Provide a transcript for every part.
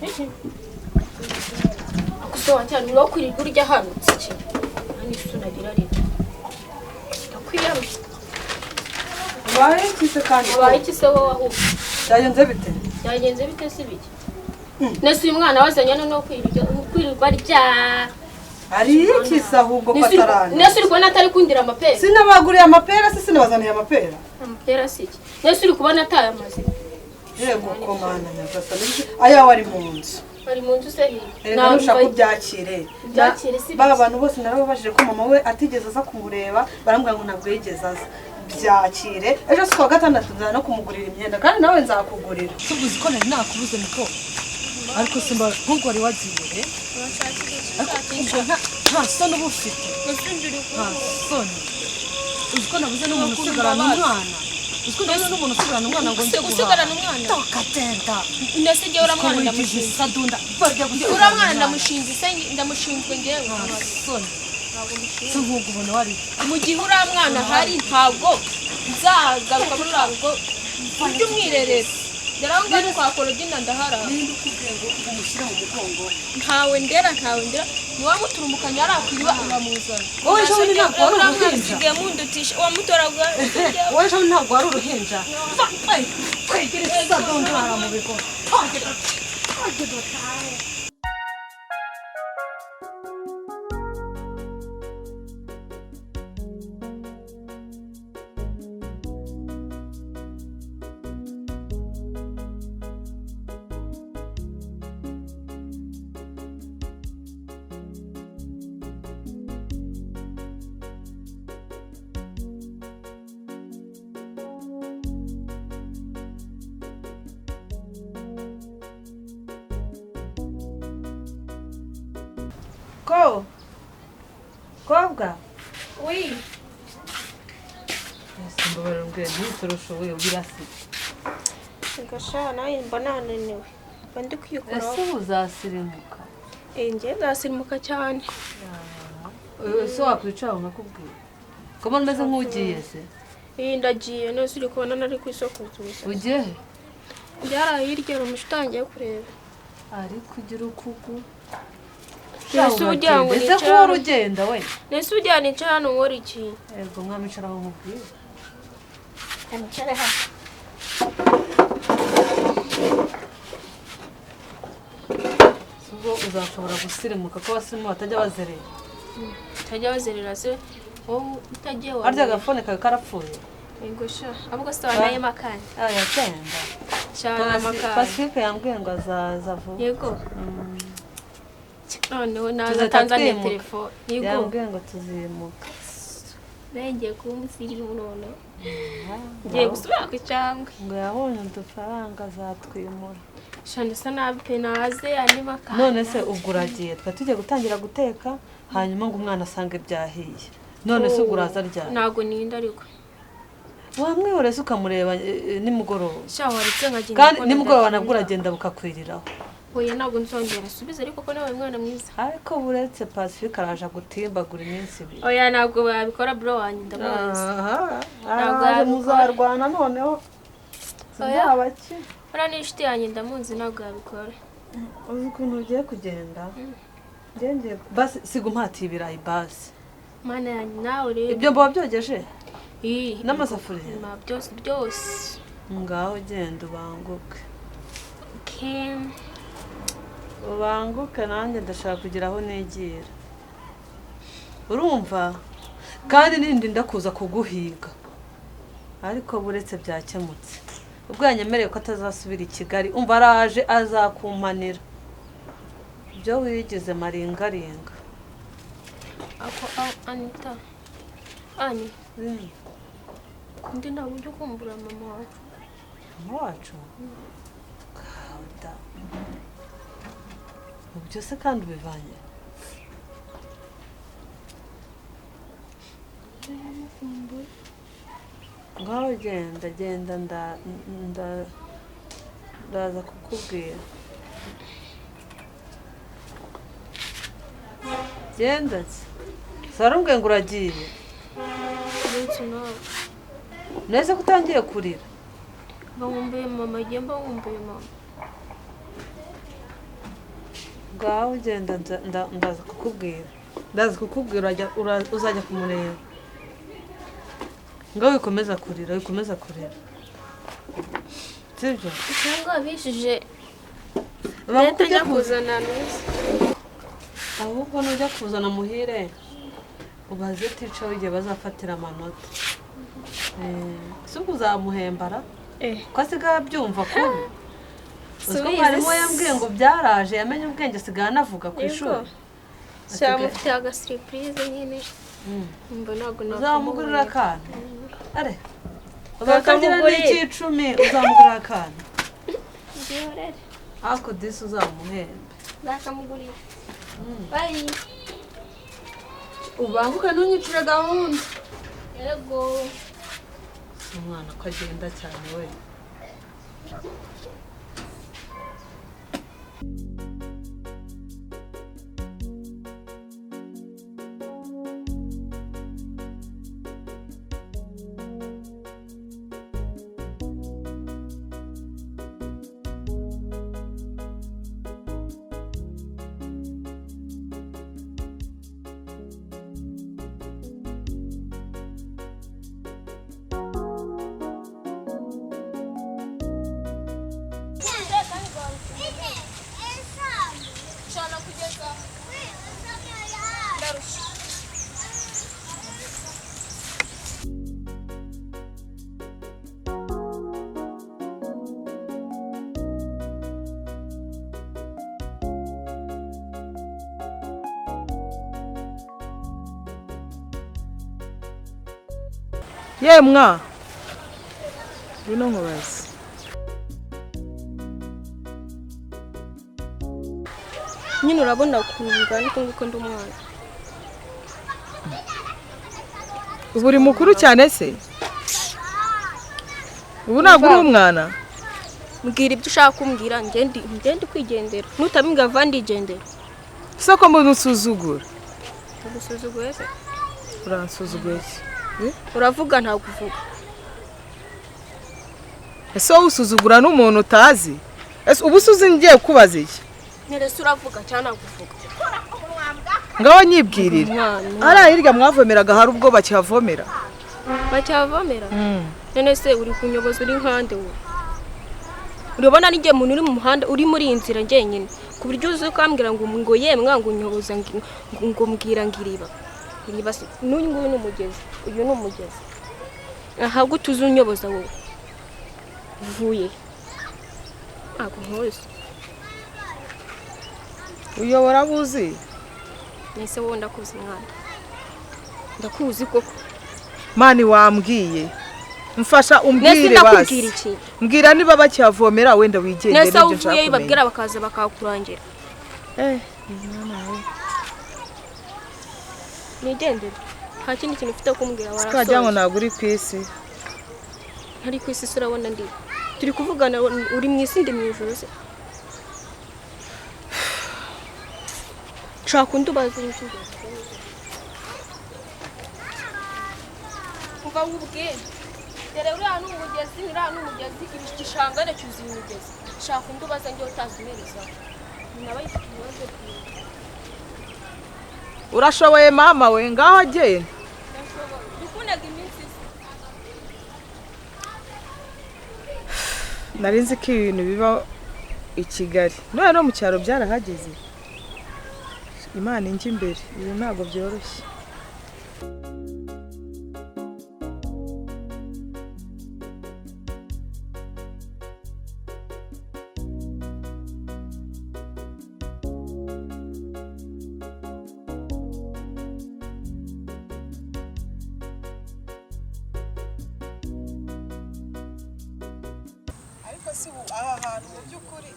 Iki akusobanukira ni wowe urya hano iki nani sunagira rero ndakwiyamye. Ubaye iki se kandi? Ubaye iki se wowe ahubwo? Byagenze bite? Byagenze bite se biki? Nese uyu mwana wazanye no kwirirwa arya. Ari iki se ahubwo ko ataranya? Nese uri kubona atari kundira amapera? Sinabaguriye amapera se, sinabazaniye amapera? Amapera si iki? Nese uri kubona atayamaze? Yego komana nyagasani, ayawe ari mu nzu. Ari mu nzu se hirya? Erega nushaka ubyakire. Ubyakire si Ba bantu bose narababajije ko mama we atigeze aza kumureba, barambwira ngo ntabwo yigeze aza. Byakire, ejo si kuwa gatandatu nza no kumugurira imyenda, kandi nawe nzakugurira. Tubuze ko nari nakubuze niko. Ariko simba nk'ubwo wari wagiye. Ariko nta soni uba ufite. Nta soni. Uzi ko nabuze n'umuntu usigarana umwana. Uzi ko nabuze n'umuntu usigarana umwana ngo njye guhaha. Usigarana umwana? Tokatenda. Nese njyewe uriya mwana ndamushinze. Sadunda. Barya gusigarana. Uriya mwana ndamushinze se, ndamushinzwe njyewe. Nta soni. Si nk'ubwo ubona wari. Mu gihe uriya mwana ahari ntabwo nzagaruka muri uriya rugo ujye umwirerera. Dore aho ngaho kwa Korodina ndahara. Ninde ukubwiye ngo umushyire mu mugongo? Ntawe ndera, ntawe ndera. Niwamuturumukanya arakwiba uramuzana. Wowe ejo bundi ntabwo wari uruhinja. Usigaye mundutisha wamutoragura. Wowe ejo bundi ntabwo wari uruhinja. Twigire sadunda hara mu bigo. Ko kobwa. Oui. Simbabarira umbwire ntitorosho we ubirasi. Gasha nawe mba nananiwe. Mba ndi kwikoraho. Ese uzasirimuka? Njye nzasirimuka cyane. Ese wakwicara nkakubwira? Ko mbona umeze nk'ugiye se? Ndagiye none uri kubona nari ku isoko gusa. Ugiye he? Byari hirya hari umushuti wanjye kureba. Ariko ugira ukugu. Nese ugira ngo Ese ko wari ugenda we? Nese ugira nicara hano nkora iki? Yego mwamicara aho nkubwire. Nicare hano. Ubwo uzashobora gusirimuka ko abasirimu batajya bazerera. Utajya bazerera se wowe utagiye wawe. Arya agafone kawe karapfuye. Yego sha, ahubwo se wanaye makani. Aya genda. Cyane makani. Pacifique yambwiye ngo azaza vuba. Yego. Noneho naza Tanzania telefone. Yego. Yambwiye ngo tuzimuka. Ngiye kuba umusirimu none. Ngiye gusubira ku cyangwe. Ngo yabonye udufaranga azatwimura. Shana isa nabi pe naze andi makani. None se ubwo uragiye twa tugiye gutangira guteka hanyuma ngo umwana asange byahiye. None se ubwo uraza ryari? Ntago ninda ariko. Wamwihoreza se ukamureba nimugoroba. Sha waretse nkagenda. Kandi nimugoroba nabwo uragenda bukakwiriraho. Oya ntabwo nzongera asubize ariko ko nawe mwana mwiza. Ariko buretse Pacifique araje gutimbagura iminsi ibiri. Oya ntabwo babikora bro wanjye ndamuzi. Ntabwo muzarwana noneho. Sinzabaki. Ora ni inshuti yanjye ndamuzi ntabwo yabikora. Uzi ukuntu ugiye kugenda? Ngiye basi siga umpatiye ibirayi basi. Mana yanjye nawe rero. Ibyo mba wabyogeje? N'amasafuriya? Byose byose. Ngaho genda ubanguke. Okay. Ubanguke nanjye ndashaka kugira aho nigira. Urumva? Kandi nindi ndakuza kuguhiga. Ariko buretse byakemutse. Ubwo yanyemereye ko atazasubira i Kigali, umva araje azakumpanira. Ibyo wigize maringaringa. Ako Anita. Ani. Ndi ntabwo ujya ukumbura mama wacu. Mama wacu? Kawuda. Ubyo se kandi ubivanye? Ngaho genda genda ndaza kukubwira. Genda se. Sarumbwe ngo uragiye. Nese ko utangiye kurira? Mba nkumbuye mama, ngiye mba nkumbuye mama. Ngaho ugenda ndaza kukubwira. Ndaza kukubwira uzajya kumureba. Ngaho wikomeza kurira, wikomeza kurira. Sibyo? Cyangwa bishije Bakujya kuzana nuzi. Ahubwo nujya kuzana Muhire ubaze teacher w'igihe bazafatira amanota. Si uzamuhembara? Ko asigaye abyumva kubi. Uziko mwarimu yambwiye ngo byaraje yamenye ubwenge asigaye anavuga ku ishuri. Cyamufite aga surprise nyine. Mbona ntabwo uzamugurira akantu. Are. Uzakagira n'icumi uzamugurira akantu. Ndihorere. Ako disi uzamuhembe. Ndakamugurira. Bye. Ubanguke ntunyicire gahunda. Yego. Umwana ko agenda cyane we. Ye mwa ngwino nkubaze. Nyine urabona ukuntu ngana uko nguko ndi umwana. Ubu uri mukuru cyane se? Ubu ntabwo uri umwana? Mbwira ibyo ushaka kumbwira ngende kwigendera. Nutabimbwira va ndigendera. Se ko mbona usuzugura? Ugusuzuguye se? Uransuzuguye iki? Uravuga ntabwo uvuga. Ese wowe usuzugura n'umuntu utazi? Ese ubu usuzi ngiye kubaza iki? Nterese uravuga cyangwa ntabwo uvuga? Ngaho nyibwirira. Ari hirya mwavomeraga hari ubwo bakihavomera? Bakihavomera? None se uri kunyoboza uri nkande wowe? Urabona n'igihe umuntu uri mu muhanda uri muri iyi nzira njyenyine ku buryo uzi ukambwira ngo ngo yemwa ngo unyoboza ngo mbwira ngo iriba. Iriba n'uyu nguyu ni umugezi, uyu ni umugezi. Aha gute uzi unyoboza wowe? Uvuye. Ntabwo nkuzi. Uyobora abuzi? Nese wowe ndakuzi mwana. Ndakuzi koko. Mani wambwiye. Mfasha umbwire basi. Mbwira niba bakihavomera wenda wigendere n'ibyo nshaka kumenya. Nese babwira bakaza bakakurangira. Nigendere. Nta kindi kintu ufite kumbwira warasoje. Sikajya ngo ntabwo uri ku isi. Ntari ku isi se urabona ndi. Turi kuvugana uri mu isi ndi mu ijuru se. Nshaka undubaza inshuro. Umva nkubwire. Dore uriya ni umugezi, uriya ni umugezi, igishanga cyuzuye imigezi. Shaka undubaza njye utazimereza. Naba yifite ibibazo byinshi. Urashoboye mama we, ngaho agenda. Dukundaga iminsi se. Nari nzi ko ibintu biba i Kigali. None no mu cyaro byarahageze. Imana injye imbere, ibi ntabwo byoroshye. Ariko si aha hantu mu by'ukuri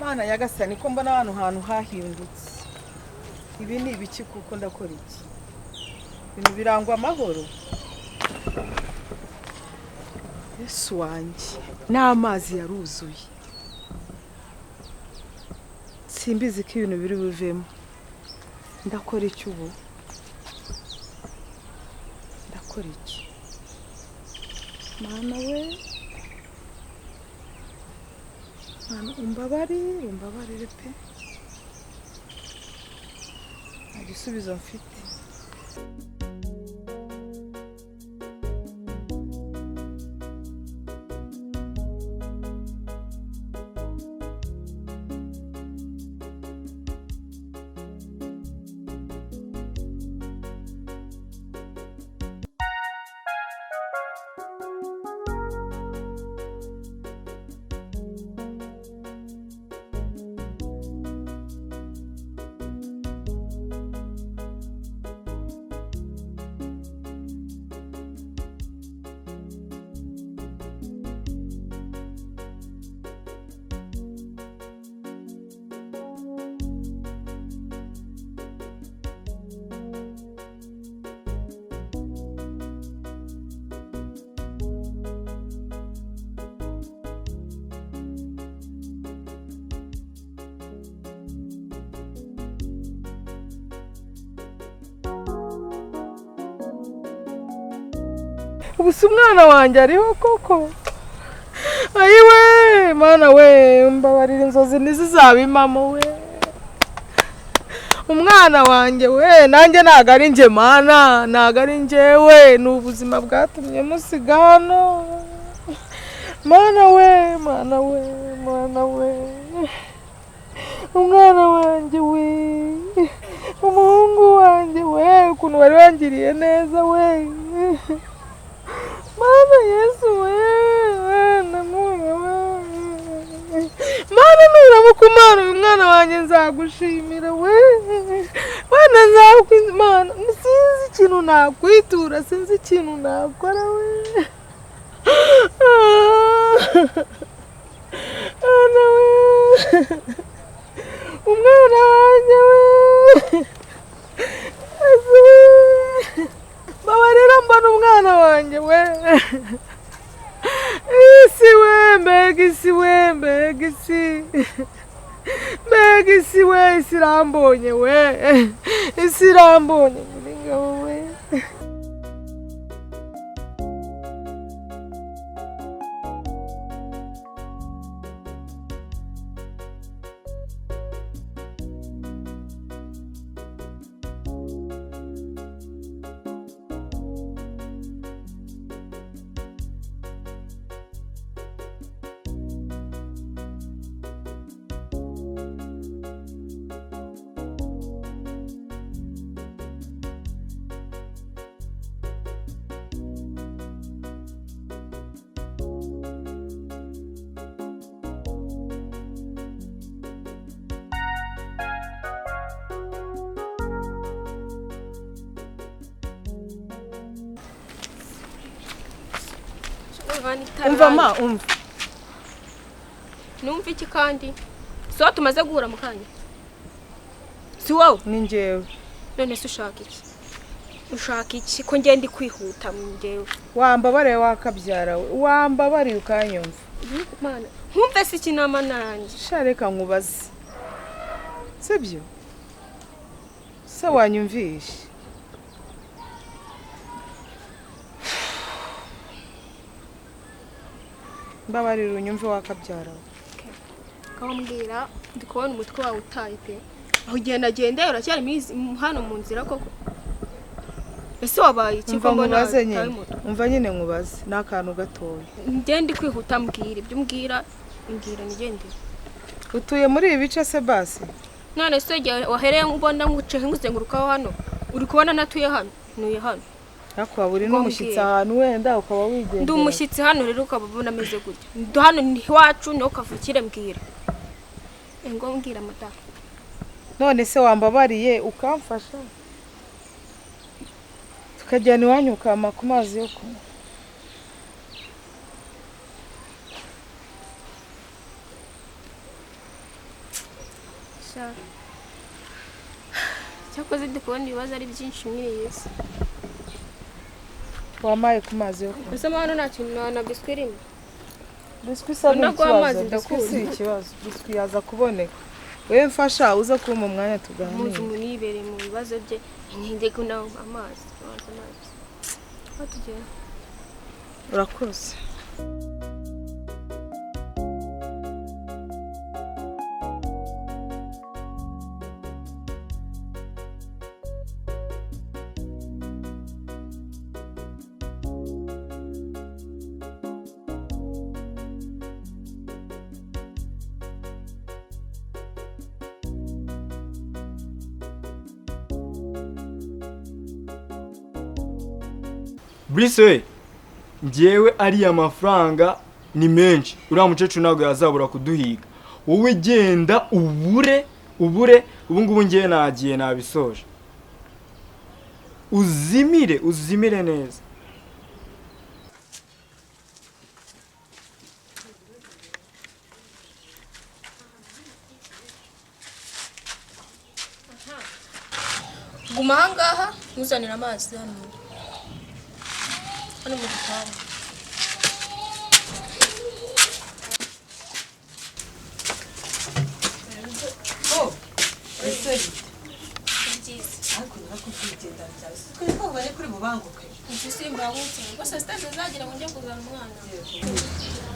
Mana Nyagasani ko mbona hano hantu hahindutse. Ibi ni ibiki kuko ndakora iki? Ibintu birangwa amahoro. Yesu wanjye n'amazi yaruzuye. Simbizi ko ibintu biri buvemo. Ndakora iki ubu? Ndakora iki? Mana we. Mana Umbabarire, umbabarire pe, nta gisubizo mfite. Ubu si umwana wanjye ariho koko? Ayiwe mana we, mbabarira inzozi ntizizaba impamo we. Umwana wanjye we, nanjye ntago ari njye mana, ntago ari njyewe, ni ubuzima bwatumye musiga hano. Mana we, mana we, mana we, umwana wanjye we, umuhungu wanjye we, ukuntu wari wangiriye neza we. Mana Yesu we, namuwe we. Mana nuramuka umwana uyu mwana wanjye nzagushimira we. Mana nzakwimana, sinzi ikintu nakwitura, sinzi ikintu nakora we. Mana we, umwana wanjye we. Yesu we. Babarira mbona umwana wanjye we. Isi we, mbega isi we, mbega isi, mbega isi we, isi irambonye we, isi irambonye Nyiringabo we. Umva ma, umva. Numva iki kandi? So tumaze guhura mu kanya. Si wowe? Ni njyewe. None se ushaka iki? Ushaka iki ko ngiye ndi kwihuta mu njyewe? Wambabariye wakabyara we, wambabariye ukanyumva. Mana, nkumve se iki nama narangiye. Sha reka nkubaze. Sibyo? Se wanyumvishe. Mbabarira unyumve wakabyara we. Kambwira ndi kubona umutwe wawe utaye pe. Aho ugenda genda uracyari hano mu nzira koko. Ese wabaye iki ko mbona utaye umutwe? Umva nyine nkubaze n'akantu gatoya. Ngende kwihuta mbwira ibyo umbwira, mbwira nigende. Utuye muri ibi bice se basi? None se wahereye mbona nguce nkuzengurukaho hano. Uri kubona natuye hano, ntuye hano. Ariko waba uri n'umushyitsi ahantu wenda ukaba wigendera. Ndi umushyitsi hano rero ukaba ubona ameze gutya. Ndi hano ni iwacu niho kavukire mbwira. Ngo mbwira mata. None se wambabariye ukamfasha? Tukajyana iwanyu ukampa ku mazi yo kunywa. Sha. Cyakoze ndi kubona ibibazo ari byinshi muri iyi si. Wamaye ku mazi yo kunywa. Ese hano nta kintu na biswi irimo? Biswi isa n'ikibazo, biswi si ikibazo, biswi yaza kuboneka. Wewe mfasha uza kumpa umwanya tuganire. Muzi umuntu yibereye mu bibazo bye, intinde kunywa amazi, amazi. Aho tugera. Urakoze. Bruce we, njyewe ariya mafaranga ni menshi, uriya mukecuru ntabwo yazabura kuduhiga. Wowe genda ubure ubure, ubu ngubu ngewe nagiye nabisoje. Uzimire uzimire neza. Guma ahangaha ntuzanire amazi hano hano mu gipangu. Oh, ese ariko narakubwiye byawe twe twavanye kuri bubanguke. Simbangutse ngo saa sita zizagera ngo njye kuzana umwana.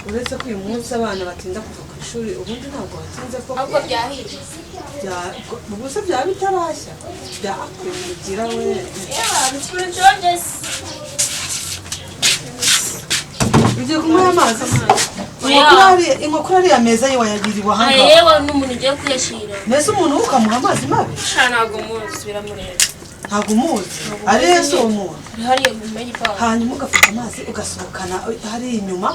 Uretse ko uyu munsi abana batinda kuva ku ishuri, ubundi ntabwo batinze koko. Ahubwo byahiye. Ubu se byaba bitarashya byakwigira we. Ugiye kunywa amazi? Inkoko ariya meza ye wayagiriwe ahangaha. Yewe n'umuntu ugiye kuyashyira. Mbese umuntu ukamuha amazi mabi? Sha ntabwo muzi, biramureba. Ntabwo umuzi? Ari yesu uwo muntu? Hariya mu gipangu. Hanyuma ugafata amazi ugasohokana hariya inyuma.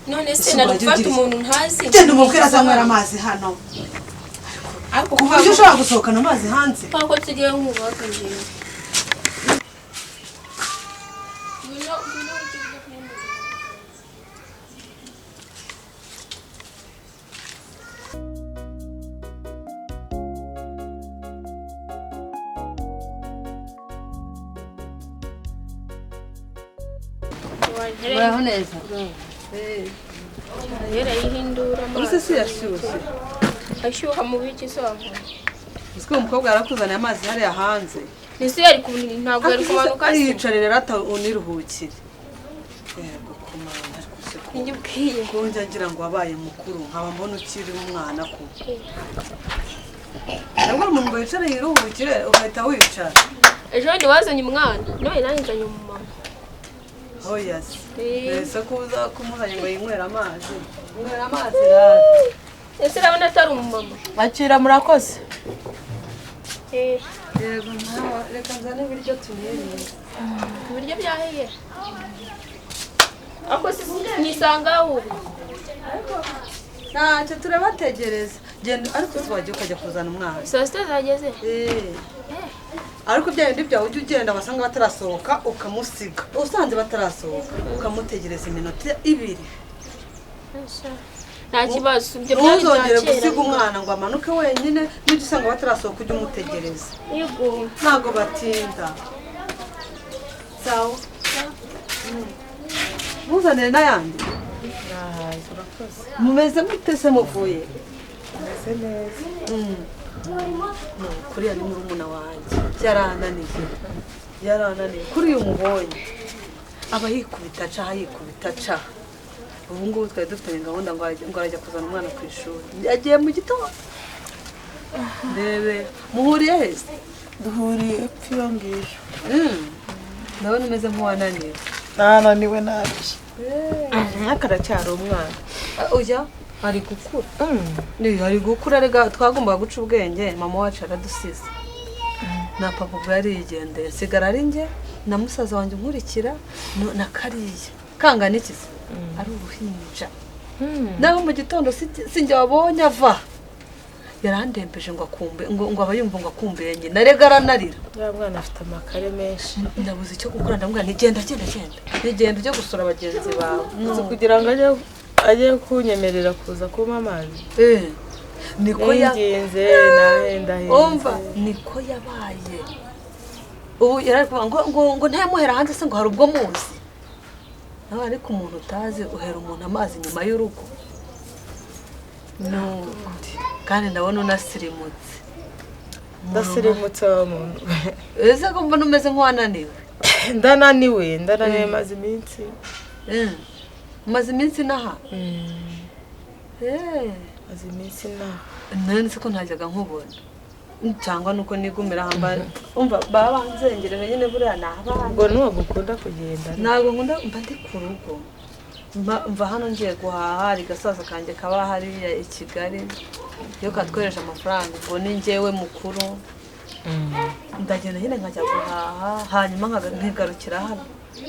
None se nari gufata umuntu ntazi? Genda umubwire azanywera amazi hano. Ku buryo ushobora gusohokana amazi hanze. Kuko tugiye nkubaka ngewe. Muraho neza. Uretse si yashyushye. Ashyuha mu biki se wavuga? Uzi ko uyu mukobwa yarakuzaniye amazi hariya hanze. Ese yari ntabwo yari kumanuka se? Ariyicarira rata uniruhukire. Yego kumana ariko se ko. Njye ubwiye. Ko njya ngira ngo wabaye mukuru nkaba mbona ukiri umwana ko. Ntabwo umuntu ngo yicare yiruhukire ugahita wicara. Ejo bundi wazanye umwana none nanjye nzanye umumama. Oh yes. Ese ko uza kumuzanye ngo yinywere amazi. Inywera amazi rata. Ese urabona atari umumama? Akira murakoze. Yego nawe reka nzane ibiryo tunirire. Ibiryo byahiye. Ako nisanga ubu. Ntacyo turabategereza. Genda ariko wagiye ukajya kuzana umwana. Saa sita zageze. Ariko bya bindi byawe ujya ugenda wasanga batarasohoka ukamusiga. Usanze batarasohoka ukamutegereza iminota ibiri. Nta kibazo ibyo byari Ntuzongere gusiga umwana ngo amanuke wenyine, nujya usanga batarasohoka ujye umutegereza. Yego. Ntabwo batinda. Sawa. Muzanire n'ayandi. Nahaze urakoze. Mumeze mute se muvuye? Meze neza. Kuriya ni murumuna wanjye. Byarananiye. Byarananiye. Kuri uyu mubonye aba yikubita aca yikubita aca. Ubu ngubu twari dufitanye gahunda ngo arajya kuzana umwana ku ishuri. Yagiye mu gitondo. Ndebe muhuriye he? Duhuriye epfo iyo ngiyo. Ndabona umeze nk'uwananiwe. Nananiwe nabi. Ariko aracyari umwana. Oya ari gukura. Ari gukura rega twagombaga guca ubwenge mama wacu aradusize. Na papa ubwo yarigendeye. Sigara ari njye na musaza wanjye nkurikira na kariya. Kangana iki se? Ari uruhinja. Nawe mu gitondo sinjye wabonye ava. Yarandembeje ngo akumbe ngo aba yumva ngo akumbuye nyina rega aranarira. Ya mwana afite amakare menshi. Ndabuze icyo gukora ndamubwira nti genda genda genda. Nigenda ujye gusura bagenzi bawe. Uzi kugira ngo ajye kunyemerera kuza kumpa amazi. Niko yagenze nahendahenze. Umva niko yabaye. Ubu yarari kuvuga ngo ngo ntayamuhera hanze se ngo hari ubwo muzi. Nawe ariko umuntu utazi uhera umuntu amazi nyuma y'urugo. No. Kandi ndabona unasirimutse. Ndasirimutse wa muntu. Ese ko mbona umeze nk'uwananiwe? Ndananiwe, ndananiwe maze iminsi. Maze iminsi naha? Maze iminsi naha. None se ko ntajyaga nkubona. Cyangwa nuko nigumira hamba umva baba banzengereje nyine buriya ni abana. Ubwo ntabwo ukunda kugenda? Ntabwo nkunda mba ndi ku rugo. Mva hano ngiye guhaha hari gasaza kanjye kaba hariya i Kigali. Iyo katwereje amafaranga ubwo ni njyewe mukuru. Ndagenda nyine nkajya guhaha hanyuma nkigarukira hano.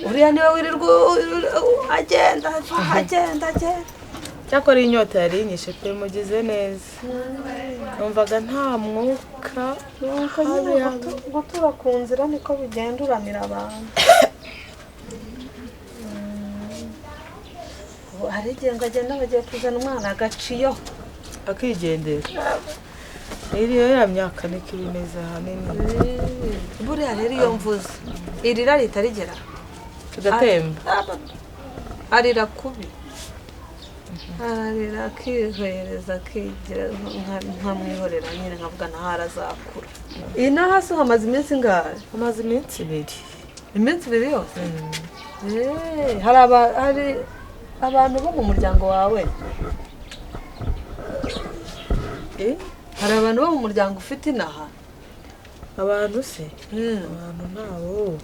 Uriya niwe wirirwa agenda agenda agenda. Cyakora inyota yari inyishe pe, mugize neza. Numvaga nta mwuka. Gutura ku nzira niko bigenda, uramira abantu. Hari igihe ngo agenda bagiye kuzana umwana agaciyo akigendera. Iriyo ya myaka niko ibimeze ahanini. Buriya rero iyo mvuze irira ritarigera tugatemba, arira kubi, ararira akihwereza akigira nkamwihorera nyine nkavuga naho arazakura. Iyi naho hasi hamaze iminsi ingahe? Hamaze iminsi ibiri. Iminsi ibiri yose? Hari abantu bo mu muryango wawe? Hari abantu bo mu muryango ufite inaha? Abantu se? Abantu nabo.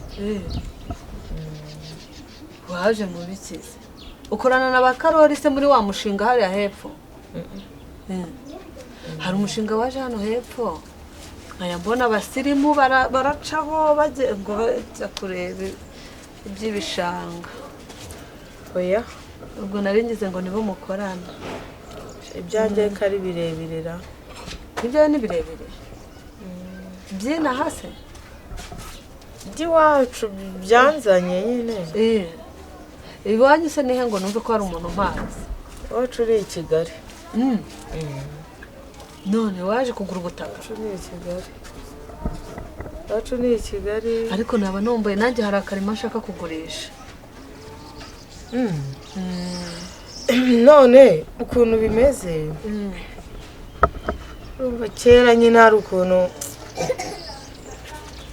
Waje mu bikize. Ukorana na ba Karori se muri wa mushinga hariya hepfo? Hari umushinga waje hano hepfo. Nkaya mbona abasirimu baracaho bagiye ngo bajya kureba iby'ibishanga. Oya. Ubwo nari ngize ngo nibo mukorana. Ibyanjye kari birebire ra. Ibyo ni birebire. Byina hase? Iwacu byanzanye nyine. Iwanyu se nihe ngo numve ko hari umuntu mpazi? Iwacu uri i Kigali. None waje kugura ubutaka? Iwacu ni i Kigali. Iwacu ni i Kigali. Ariko naba numbaye nanjye hari akarima nshaka kugurisha. None ukuntu bimeze, urumva kera nyine hari ukuntu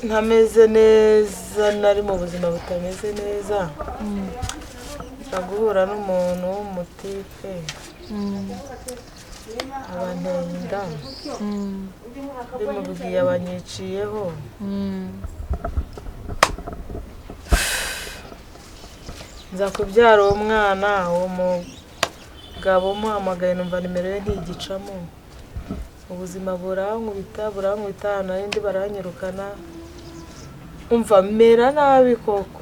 ntameze neza, nari mu buzima butameze neza. Nza guhura n'umuntu w'umutipe abanteye inda, bimubwiye abanyiciyeho. Nza kubyara uwo mwana, uwo mugabo muhamagaye numva nimero ye ntigicamo. Ubuzima burankubita burankubita, narindi baranyirukana, umva mera nabi koko.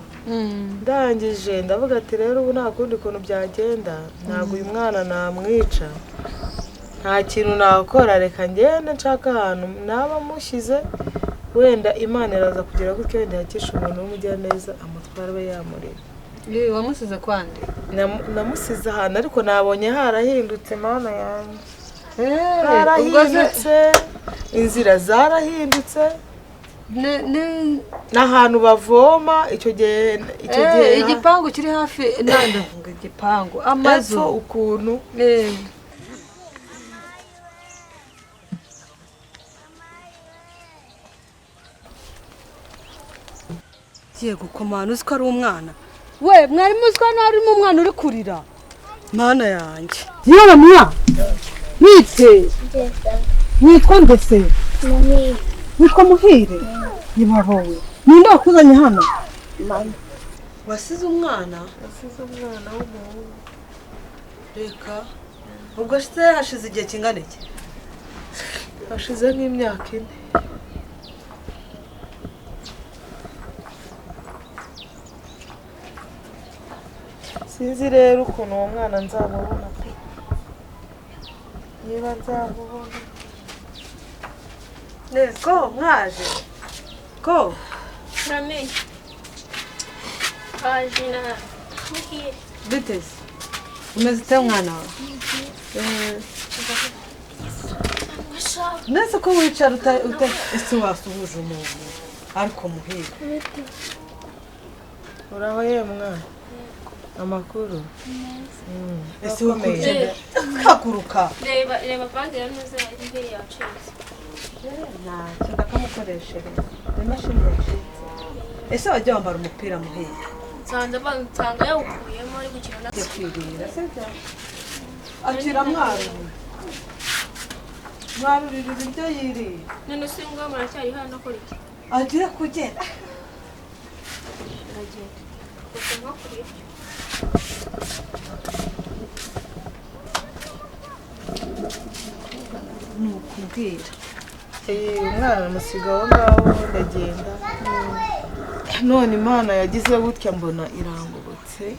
Ndangije ndavuga ati rero ubu nta kundi kuntu byagenda, ntabwo uyu mwana namwica, nta kintu nakora, reka ngende nshaka ahantu naba mushyize, wenda Imana iraza kugira gutyo, wenda yakisha umuntu w'umugiraneza amutwara abe yamurera. Wamusize kwande? Namusize ahantu ariko nabonye harahindutse Mana yanjye. Harahindutse, inzira zarahindutse, n'ahantu bavoma icyo gihe igipangu kiri hafi ndavuga igipangu amazu ukuntu giye gukomana. Uzi ko ari umwana we, mwari muzi ko hano harimo umwana uri kurira? Mana yanjye. Yewe mwa nite nitwa ndese witwa Muhire? Nibabowe. Ninde wakuzanye hano? Mama. Wasize umwana? Wasize umwana w'umuhungu. Reka. Ubwo se hashize igihe kingana iki? Hashize nk'imyaka 4. Sinzi rero ukuntu uwo mwana nzamubona pe. Niba nzamubona. Ko mwaje? Ko? Namenye. Haje na Muhire. Biteze. Umeze ute mwana wawe? Nese ko wicara uta ese wasuhuje umuntu ariko Muhire. Uraho ye mwana. Amakuru. Ese ukomeye. Haguruka. Reba reba banki ya ntuze imbere yacitse. Ntacyo ndakamukoreshereza. Imashini yacitse. Ese wajya wambara umupira Muhire? Nsanze nsanga yawukuyemo ari gukina na kwirira. Akira mwana. Mwarurira ibiryo yiriye. None se ngo muracyari hano akora iki? Agiye kugenda. Aragenda. Kuko kuri ibyo. Nukubwira. Umwana musiga aho ngaho ndagenda. None Imana yagize gutya mbona irangobotse,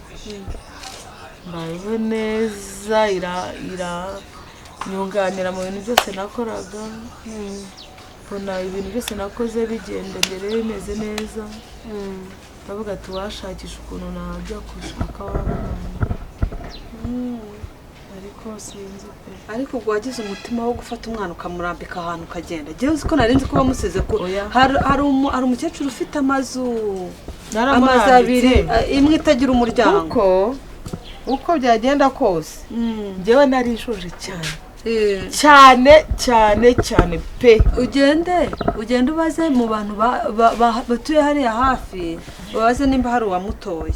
mbayeho neza, iranyunganira mu bintu byose nakoraga, mbona ibintu byose nakoze bigenda mbere bimeze neza. Ndavuga ati washakisha ukuntu najya gushaka wa mwana, ariko sinzi pe. Ariko ubwo wagize umutima wo gufata umwana ukamurambika ahantu ukagenda. Njyewe uzi ko nari nzi ko bamusize ku hari umukecuru ufite amazu abiri, imwe itagira umuryango. Kuko uko byagenda kose njyewe nari nshonje cyane cyane cyane cyane pe. Ugende ubaze mu bantu batuye hariya hafi, ubaze nimba hari uwamutoye.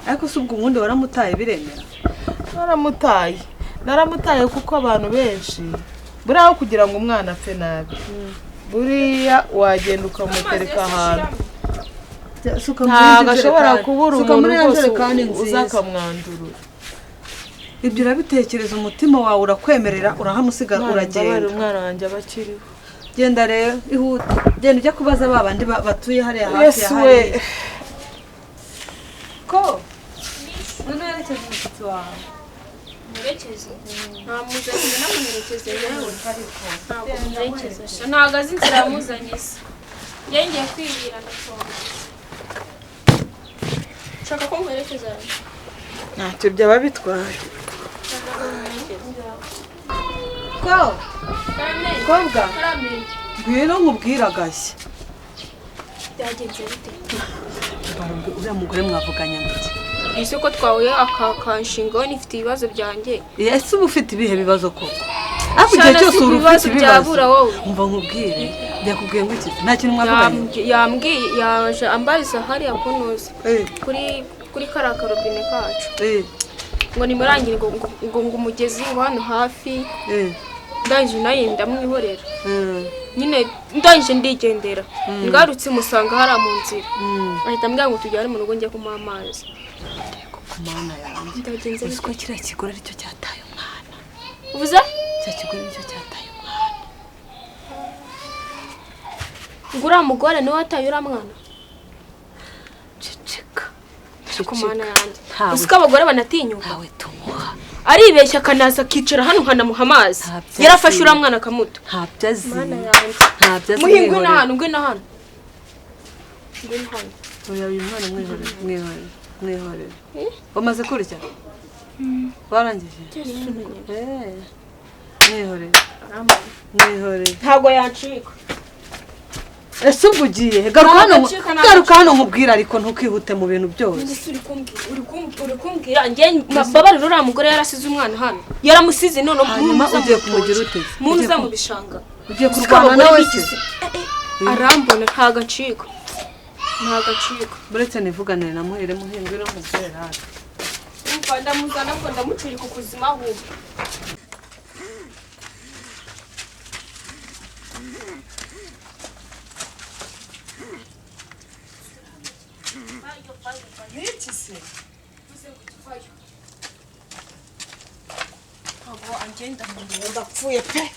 Ariko si ubwo ubundi waramutaye biremera? Naramutaye kuko abantu benshi buriya kugira ngo umwana apfe nabi, buriya wagenda ukamutereka ahantu ntabwo ashobora kubura umuntu rwose uza akamwandurura. Ibyo urabitekereza, umutima wawe urakwemerera, urahamusiga uragenda. Umwana wanjye aba akiriho. Genda rero ihute, genda ujya kubaza ba bandi batuye hariya hafi ya hariya. Ko none yerekeza umushyitsi wawe? Murekeze ntamuzanye, namuherekeze yewe, ntabwo murekeze, ntabwo azi inzira yamuzanye se. Ngiye kwibira ndashonje. Nshaka ko muherekeza. Ntacyo byaba bitwaye. Ko kobwa ngwino nkubwire agashya. Byagenze bite? Uriya mugore mwavuganye ngo iki? Ese ko twahuye akakanshingaho nifite ibibazo byanjye. Ese uba ufite ibihe bibazo koko? Ariko igihe cyose uri ufite ibibazo. Umva nkubwire, yakubwiye ngo iki? Nta kintu mwavuganye? Yambwiye yaje ambariza hariya kunoza kuri kariya karobine kacu, ngo nimurangire ngo umugezi hano hafi. Ndangije naye ndamwihorera nyine, ndangije ndigendera, ngarutse musanga hariya mu nzira, ahita ambwira ngo tujyane mu rugo njye kumuha amazi. Mana yanjye, uzi ko kiriya kigore aricyo cyataye umwana? Uvuze? Kiriya kigore nicyo cyataye umwana. Ngo uriya mugore niwe wataye uriya mwana? Ceceka. Mana yanjye, uzi ko abagore banatinyuka? Ntawe tumuha. Aribeshya akanaza akicara hano nkanamuha amazi. Yarafashe uriya mwana akamuta. Ntabyo azi. Mana yanjye. Ntabyo azi. Muhi ngwino hano, ngwino hano. Ngwino hano. Oya uyu mwana mwihorere, mwihorere, mwihorere. Wamaze kurya? Warangije? Mwihorere. Mwihorere. Ntabwo yancika. Ese ubwo ugiye? Garuka hano nkubwire, ariko ntukihute mu bintu byose. Ese uri kumbwira njye mbabarira, uriya mugore yarasize umwana hano. Yaramusize none hanyuma ugiye kumugira ute? Muntu uza mu bishanga. Ugiye kurwana nawe se? Arambona ntago acika. Ntago acika. Buretse nivuganire na Muhire, muhingwe no mubwire hano. Umva ndamuzana ko ndamucurika ukuzima ahubwo. Niki se? Ntabwo agenda ndapfuye pe.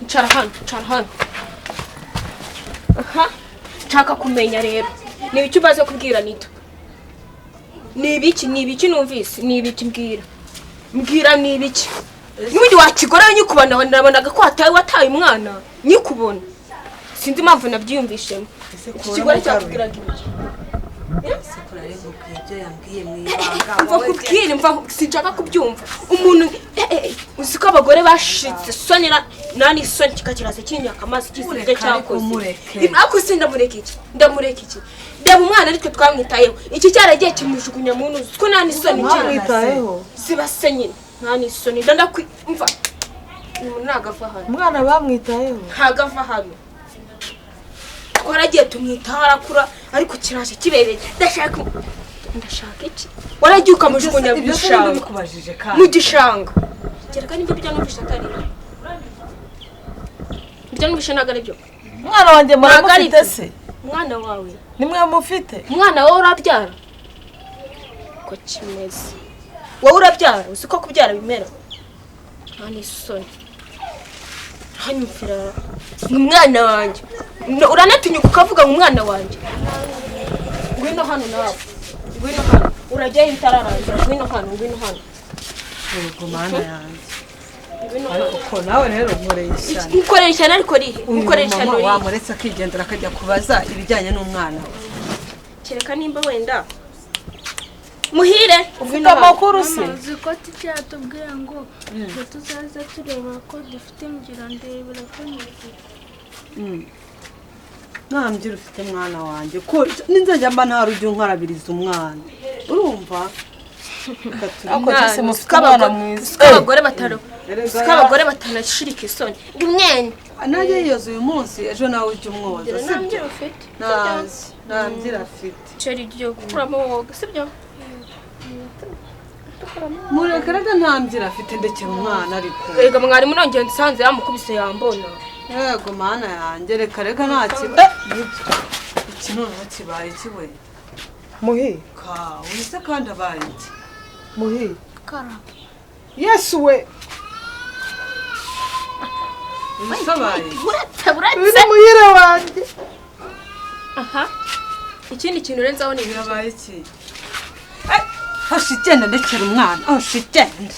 Ncara hano, ncara hano. Aha, nshaka kumenya rero ni ibiki umaze kubwira Anita? Ni ibiki numvise? Ni ibiki mbwira? Mbwira ni ibiki? N'ubundi wakigora nyikubona, nabonaga ko wataye umwana nyikubona. Sinzi impamvu nabyiyumvishemo. Iki kigore cyakubwiraga ibiki? Mva kubwira, mva sinshaka kubyumva. Umuntu uzi ko abagore bashitse soni nani isoni kikakiraza kinyaka amazi kisize cyakoze. Ariko se ndamureka iki? Ndamureka iki? Reba umwana aritwe twamwitayeho. Iki cyaragiye kimujugunya mu ntuzi ko nani isoni mwamwitayeho. Siba se nyine nta n'isoni ndakwimva. Umuntu nagava hano. Umwana bamwitayeho. Ntagava hano. Twaragiye tumwitaho arakura, ariko kiraje kibereye. Ndashaka iki? Waragiye ukamujugunya mu gishanga. Mu gishanga. Kereka nibyo bijya numvisha atari. Bijya numvisha ntabwo ari byo. Umwana wanjye muramufite se? Umwana wawe. Nimwe mufite? Umwana wawe urabyara? Ko kimeze. Wowe urabyara, uzi ko kubyara bimera. Nta n'isoni. Hanyumvira ni umwana wanjye. Uranatinyuka ukavuga ngo umwana wanjye. Ngwino hano nawe. Ngwino hano. Urajyayo utararangira. Ngwino hano, ngwino hano. Yego mana yanjye. Ngwino hano. Ariko ko nawe rero nkoreye ishyano. Nkorera ishyano ariko rihe? Uyu Nkorera ishyano mama rihe? wamuretse akigendera akajya kubaza ibijyanye n'umwana we. Kereka nimba wenda Muhire Ufite amakuru se? Mama, uzi ko tijya yatubwiye ngo ngo tuzaze tureba ko dufite imbyiro, ndebera ko nifite. Nta mbyiro ufite mwana wanjye, ko ninzajya mba nta rujya unkarabiriza umwana, urumva? Ariko twese mufite umwana mwiza. Siko abagore batanashirika isoni. Umwene Nanjye yiyoza uyu munsi, ejo nawe ujya umwoza, nta sibyo? mbyiro ufite. Ntazi, nta mbyiro afite. Ceri ugiye gukuramo woga, sibyo? Mureke rega, nta mbyiro afite, ndekera umwana ariko. Ega mwarimu nongeye nsanze yamukubise yambona. Yego mana yanjye, reka reka nta kiba. Iki noneho kibaye kiwe. Muhi, Ka, uyu se kandi abaye iki? Muhi. Karame. Yesu we. Uyu se abaye iki? Buretse Uyu buretse. ni Muhire wanjye. Aha. Ikindi kintu urenzaho ni Uyu abaye iki? Hoshi igenda, ndekera umwana, hoshi igenda.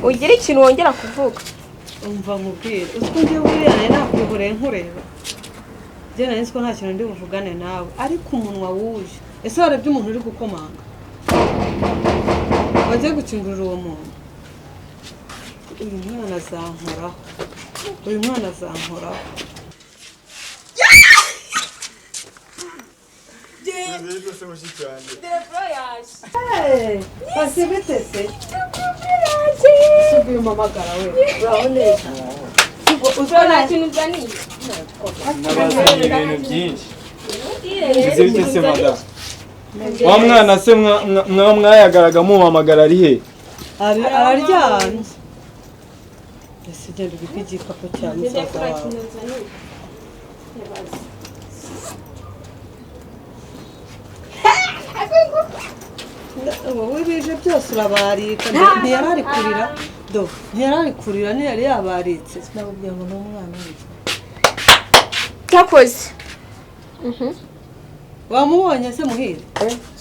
Ugira ikintu wongera kuvuga. Umva nkubwire, uzi ko ngiye buriya nari nakwihoreye nkureba. Njye nari nzi ko nta kintu ndi buvugane nawe, ariko umunwa wuje. Ese warebye umuntu uri gukomanga? Wagiye gukingurira uwo muntu? Uyu mwana azankoraho. Uyu mwana azankoraho. Pasi bite se? Subi umamagara we. Uraho neza. Uzi ko Nta kintu uzaniye. Nabazanye ibintu byinshi. Ese bite se madamu? Wa mwana se mwayagaraga mumamagara ari he? Araryamye. Ese genda ubike igikapu cya musaza wawe. Wowe bije byose urabarika, ntiyari ari kurira do, ntiyari ari kurira, ntiyari yabaritse. Sinakubwiye ngo ni umwana we. Cyakoze. Wamubonye se Muhire?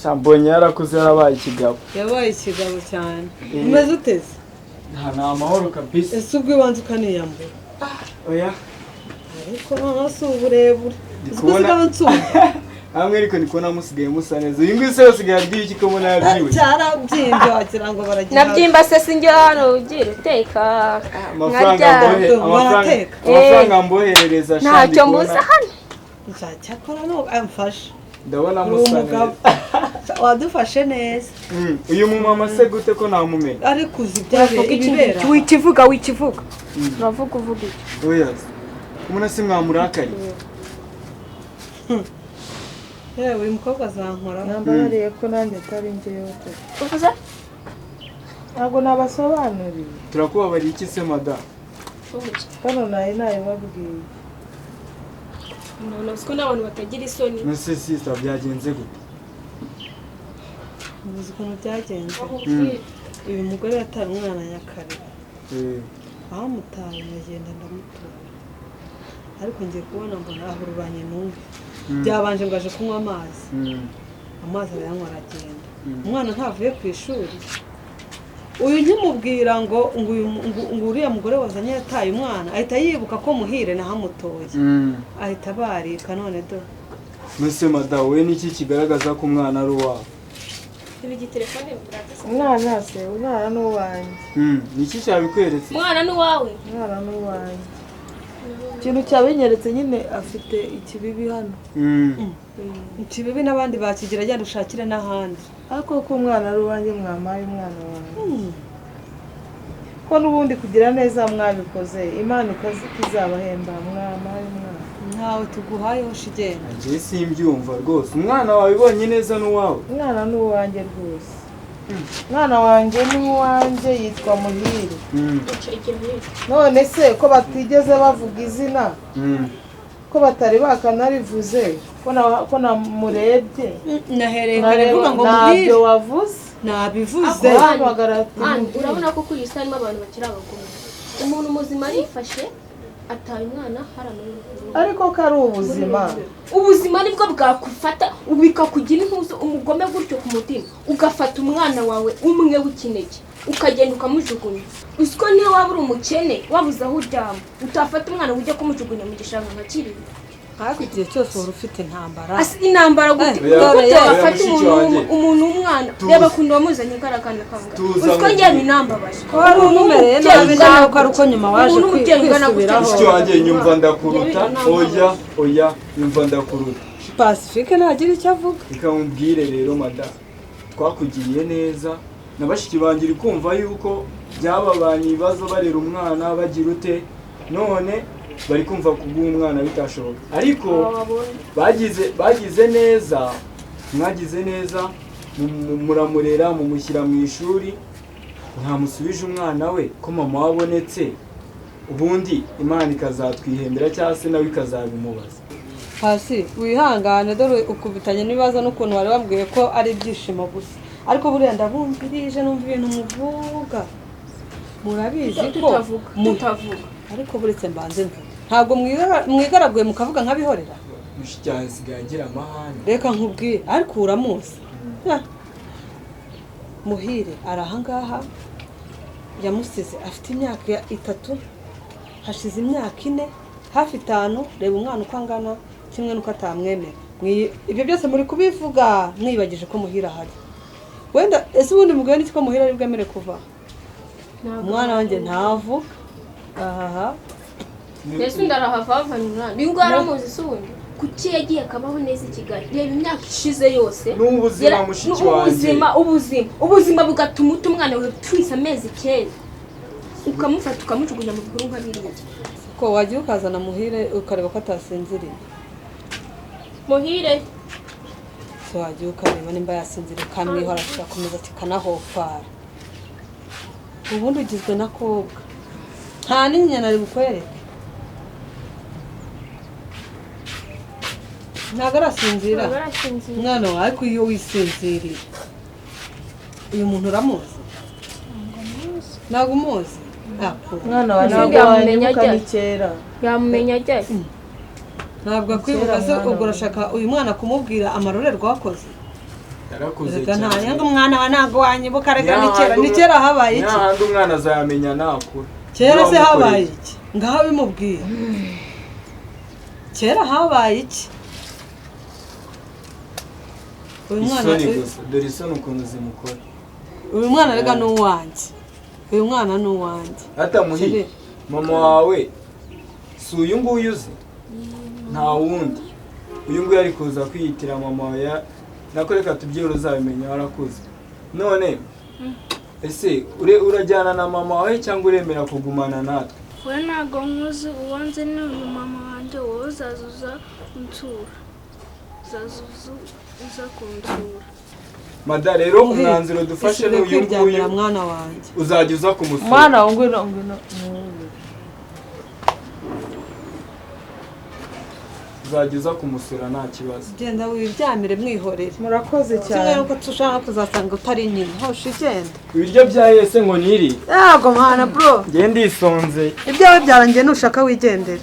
Shambonye yarakuze yarabaye ikigabo. Yabaye ikigabo cyane. Umeze uteze? Nta ni amahoro kabisa. Ese ubwo ibanza ukaniyambura? Oya. Ariko noneho si uburebure. Ndi Uzi ko kubona- usigaye unsumba? Hamwe ariko ndi kubona musigaye musa neza. Uyu nguyu se usigaye arya iki ko mbona yabyibushye? Cyarabyimbye wagira ngo baragira. Nabyimba se sinjya hano ugira uteka. Amafaranga Nkarya. mbohe Barateka. amafaranga mboherereza sha ndi Ntacyo kubona- mbuza hano. Nzacyakora no amfashe. Ndabona Uri musa umugabo. neza. Wadufashe neza. Uyu mumama se gute ko namumenya? Ariko uzi ibibera. Wikivuga wikivuga. Uravuga uvuga iki? Oya. Umuntu se mwamurakariye. Yewe uyu mukobwa azankora. Nambabariye ko nanjye atari njyewe pe. Uvuze? Ntabwo nabasobanuriye. Turakubabariye iki se madamu? Hano nari nabibabwiye. None uzi ko n'abantu batagira isoni. None sister byagenze gute? Uzi ukuntu byagenze? Uyu mugore yataye umwana Nyakariro. Bamutaye ndagenda ndamutora. Ariko ngiye kubona mbona ahururanye n'umwe. Byabanje ngo aje kunywa amazi. Amazi arayanywa aragenda. Umwana ntavuye ku ishuri. Uyu nkimubwira ngo ngo uriya mugore wazanye yataye umwana, ahita yibuka ko Muhire nahamutoye. Ahita abarika none do. None madamu we niki kigaragaza ko umwana ari uwawe? Umwana se, umwana ni uwanjye. Niki cyabikweretse? Umwana ni uwawe. Umwana ni uwanjye. Ikintu cyabinyeretse nyine afite ikibibi hano. Ikibibi n'abandi bakigira agenda ushakire n'ahandi. Ariko ko umwana ari uwanjye mwamaye umwana wanjye. Ko n'ubundi kugira neza mwabikoze, Imana ikazabahemba mwamaye umwana. Ntawe tuguhayeho shigenda. Njye simbyumva rwose. Umwana wawe ubonye neza n'uwawe. Umwana ni uwanjye rwose. Umwana wanjye ni uwanjye yitwa Muhire. None se ko batigeze bavuga izina? Ko batari bakanarivuze, ko namurebye. Nahereye kare mvuga ngo Ntabyo muhire. wavuze. Nabivuze. Wahamagara ati Anne, urabona ko kuri iyi si harimo abantu bakiri abagome. Umuntu muzima arifashe, ataye umwana hariya muri Ariko ko ari ubuzima. Ubuzima nibwo bwakufata bikakugira intuzo, umugome gutyo ku mutima, ugafata umwana wawe umwe w'ikinege ukagenda ukamujugunya. Uzi ko niyo waba uri umukene, wabuze aho uryama, utafata umwana ujya kumujugunya mu gishanga nka kiriya? Ariko igihe cyose wari ufite intambara. Intambara gute? Oya, Gute oya, wafata mushiki umuntu wanjye. Umuntu w'umwana. Tuza. Reba ukuntu wamuzanye karakana kanga. Tuza Uzi ko mubwire. njyewe binambabaje. Ko wari umumereye nabi nawe, ko ari uko nyuma waje Umuntu w'umubyeyi ungana gutya. kwisubiraho. Mushiki wanjye, nyumva ndakuruta. Oya, oya, nyumva ndakuruta. Pacifique ntagira icyo avuga. Reka mubwire rero, madamu, twakugiriye neza na bashiki banjye. Uri kumva yuko byababanye ibibazo barera umwana bagira ute, none bari kumva kuguha umwana bitashoboka, ariko bagize neza, mwagize neza, muramurera, mumushyira mu ishuri. Ntamusubije umwana we ko mama we abonetse, ubundi Imana ikazatwihembera cyangwa se nawe ikazabimubaza. Hasi wihangane, dore ukubitanye n'ibibazo n'ukuntu wari wambwiye ko ari ibyishimo gusa. Ariko buriya ndabumvirije, numva ibintu muvuga, murabizi ko Tutavuga, tutavuga. Ariko buretse mbanze mvuge, ntabwo mwigaraguye mukavuga nk'abihorera. Mushiki wanjye asigaye agira amahane. Reka nkubwire, ariko uramuzi. Muhire ari ahangaha, yamusize afite imyaka 3, hashize imyaka 4, hafi 5. Reba umwana uko angana, kimwe n'uko atamwemera. Ibyo byose muri kubivuga mwibagije ko Muhire ahari. Wenda ese ubundi mubwiwe n'iki ko Muhire ari bwemere kuva? Umwana wanjye ntavuga ahaha. Mbese undi arahava havana umwana uyu nguyu aramuzi se ubundi? Kuki yagiye akabaho neza i Kigali? Reba imyaka ishize yose. N'ubuzima, mushiki wanjye. Ubuzima bugatuma uta umwana wawe twise amezi 9, ukamufata ukamujugunya mu bihuru nka biriya. Ko wagiye ukazana Muhire ukareba ko atasinziriye? Muhire. Se wagiye ukareba nimba yasinziriye, ukamwihora kigakomeza kikanahofara? Ubundi ugizwe na kobwa, nta n'inyana ari bukwereke. Ntabwo arasinzira. Barasinzira. Umwana wawe, ariko iyo wisinziriye, uyu muntu uramuzi? Ntabwo umuzi? Ako. Mwana wawe, Ubundi ntabwo yamumenya wanyibuka ajya. Ni kera. Yamumenya ajyayo. Ntabwo akwibuka se? Kera, mwana Ubwo wawe. urashaka uyu mwana kumubwira amarorerwa wakoze? Yarakuze Reka nta cyane. yanga umwana wa, ntabwo wanyibuka. Reka, ni kera, ni kera habaye iki? Ntahandi umwana azayamenya nakura. Kera se Niba habaye wamukoreye. iki? Ngaho bimubwira, kera habaye iki? Uyu mwana Isoni gusa, dore isoni ukuntu zimukora. Uyu mwana rega ni uwanjye, uyu mwana ni uwanjye. Atamuhiye. Chérie. Mama wawe si uyu nguyu uzi, nta wundi. Uyu nguyu ari kuza kwiyitira mama wawe nako reka tubyere, uzabimenya warakuze. None ese urajyana na mama wawe cyangwa uremera kugumana natwe? We ntabwo nkuzi, uwo nzi ni uyu mama wanjye. Wowe uzaza uza unsura, uzaza uza kunsura. Mada, rero Muhire, umwanzuro dufashe ni isubire uyu nguyu. kwiryamira mwana wanjye. Uzajya uza kumusura. Mwana wawe, ngwino, ngwino. Uzajya uza kumusura, nta kibazo. Genda wiryamire, mwihorere. Murakoze Kimwe cyane. nuko tushaka kuzasanga utari nyina hosha, igenda. Ibiryo bya yese ngo niri. Yego mwana, bro. Ngende ndisonze. Ibyawe byarangiye, nushaka wigendere.